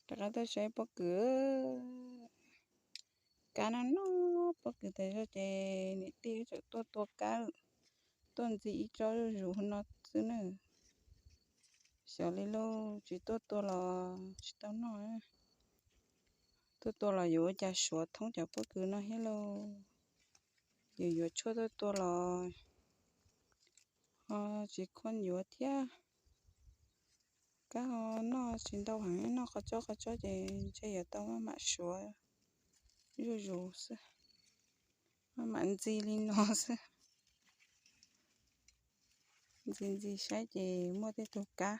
Rov qab tuaj saib pob kws, kab noj noj pob kws tas zog ces niam tij tseem tuaj tua kab, tuaj ntxiv ib tsob zuj zus no xwb na. Xyov li lauj, tsis tuaj tua los tsis tau noj. Tuaj tua los yuav ua cas suav thoob cov pob kws no thiab lauj. Yus yuav tshuaj tuaj tua los ho tsis khoom yuav thiab. Kab ho noj tsis ntau heev, noj qhov tsob qhov tsob ces ntshe yuav tau maj mam suav zuj zus xwb, maj mam ntxi li no xwb. Ntxi ntxi saib ces muaj tej tug kab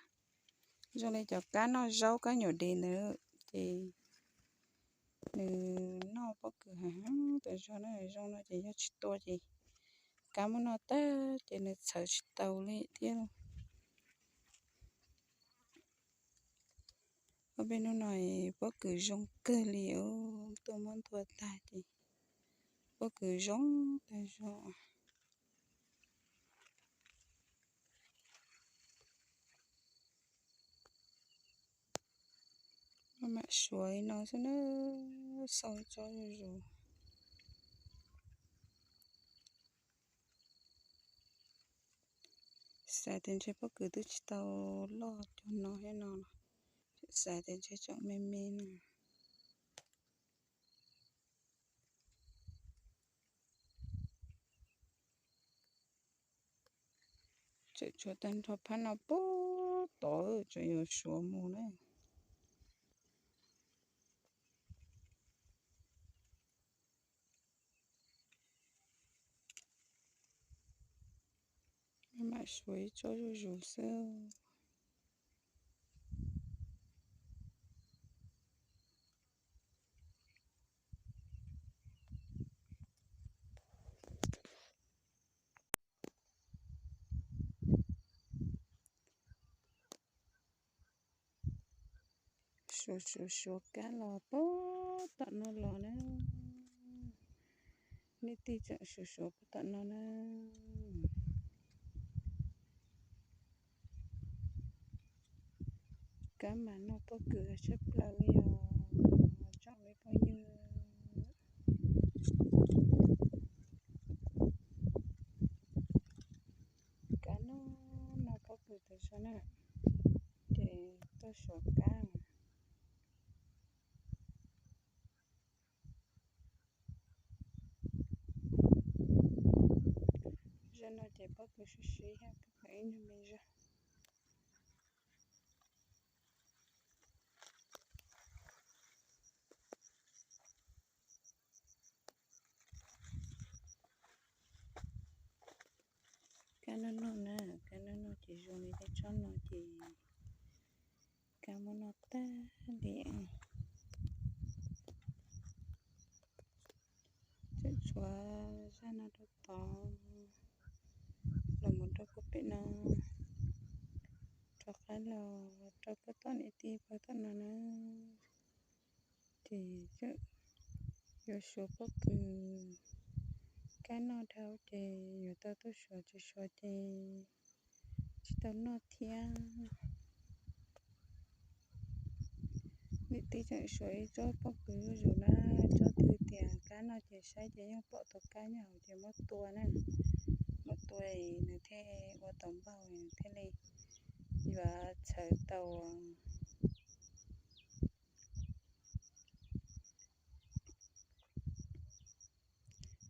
zoo li cov kab noj zaub kab nyuam dev ntawd ces nws noj pob kws heev tas zog na. Zoo no ces yog tsis tua ces kab muab noj tag ces nws txhawv tsis tau li thiab. Ob peb hnub no pob kws zoo kawg li, tuaj muab ntua tag ces pob kws zoo tas zog. Maj mam suav li no xwb na, xau tsob zuj zus. Xav tias ntshe pob kws twb tsis tau loj cuag no thiab no, xav tias ntshe tseem me me no. Tseem tshuav tag nrho phab no puag tod tseem yuav suav mus na. Maj mam suav ib tsob zuj zus xwb. Suav suav suav kab los puag tom no los na. Niam tij tseem suav suav puag tom no na. Kab mas noj pob kws tshaj plaws li os tsoom me phooj ywg. Kab noj noj pob kws tas zog na, ces tuaj suav kab. Zaum no ces pob kws sib sib hab, pob kws ib nyuag me zog. Kab noj noj na, kab noj noj ces zoo li tej tsob no ces kab muab noj tag li. Tseem tshuav zaj no rau tod, los mus rau puag pem no, rov qab los rau puag tom niam tij puag tom no na. Ces yuav suav pob kws, kab noj dhau ces yuav tau tuaj suav, tsis suav ces tsis tau noj thiab. Niam tij tseem suav ib tsob pob kws zuj zus na, tsob twg tias kab noj ces saib ces yeej pom tus kab nyob hauv ces muab tua na, muab tua nws thiaj ua tau npaug nws thiaj li yuav txhawv tau.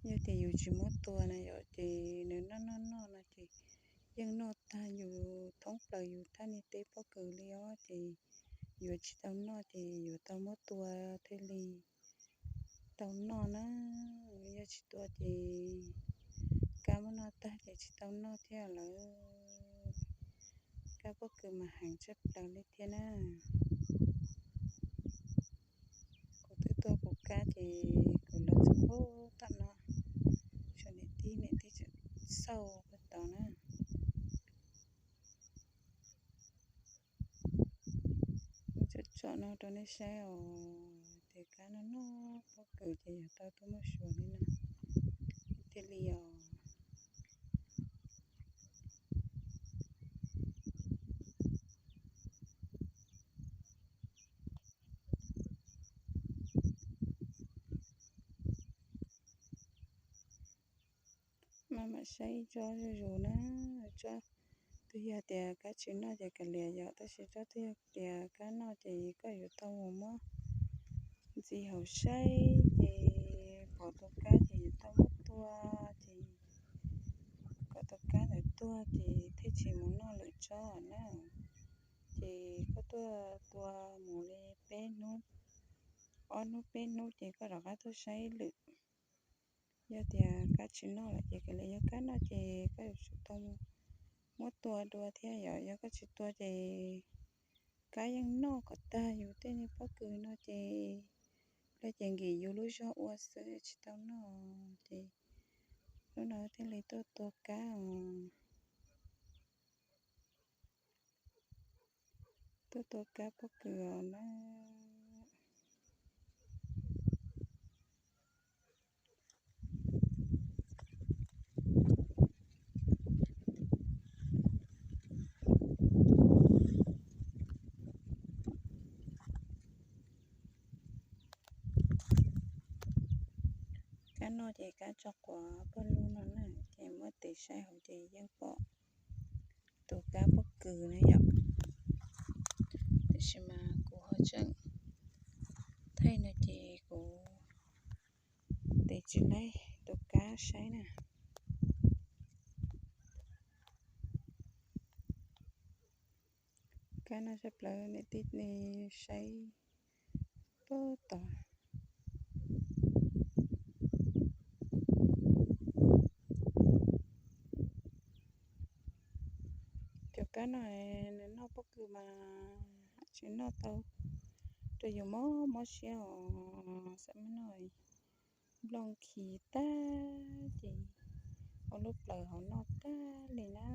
Yog tias yus tsis muab tua na yom, ces nws noj noj noj no ces yeej noj tag yus thoob plaws yus thaj niag teb pob kws li os, ces yuav tsis tau noj ces yuav tau muab tua thiaj li tau noj na. Yog tsis tua ces kab muab noj tag ces tsis tau noj thiab lawm. Kab pob kws mas heev tshaj plaws li thiab na. Kuv twb tua kuv kab ces kuv los txog puag tom no, tshuav niam tij, niam tij tseem xauj puag tod na. Tsom tsom no rau nej saib os, tias kab noj noj pob kws ces yog tau tuaj muab suav li no thiaj li os. Mam saib tsob zuj zus na, tsob twg yog tias kab tsis noj ces kav liam yom, tab sis tsob twg yog tias kab noj ces koj yuav tau mus muab ntxiv hauv saib ces pom tus kab ces yuav tau muab tua, ces kom tus kab ntawd tuag ces thiaj tsis mus noj lwm tsob na. Ces koj tuaj tua mus li peb hnub, ob hnub peb hnub ces koj rov qab tuaj saib lwm. Yog tias kab tsis noj lawm ces kav liam, yog kab noj ces koj yuav tsum tau muab tua dua thiab yom. Yog koj tsis tua ces kab yeej noj kom tag yus tej niag pob kws no ces lawv ces nkim yus lub zog ua xwb tsis tau noj ces hnub no thiaj li tuaj tua kab os. Tuaj tua kab pob kws os na. Kab noj ces kab tso quav pawg lug no na, ces muab tes saib hauv ces yeej pom tus kab pob kws na yom. Tiam sis mas kuv ho tseem thaij no ces kuv tes tsis laib tus kab saib na. Kab no sab plaws niam tij saib puag tod. Cov kab no nws noj pob kws mas tsis noj tau rau yus mob mob siab os. Xam mab no nplooj khi tag ces ua lub plaws hauv noj tag li na.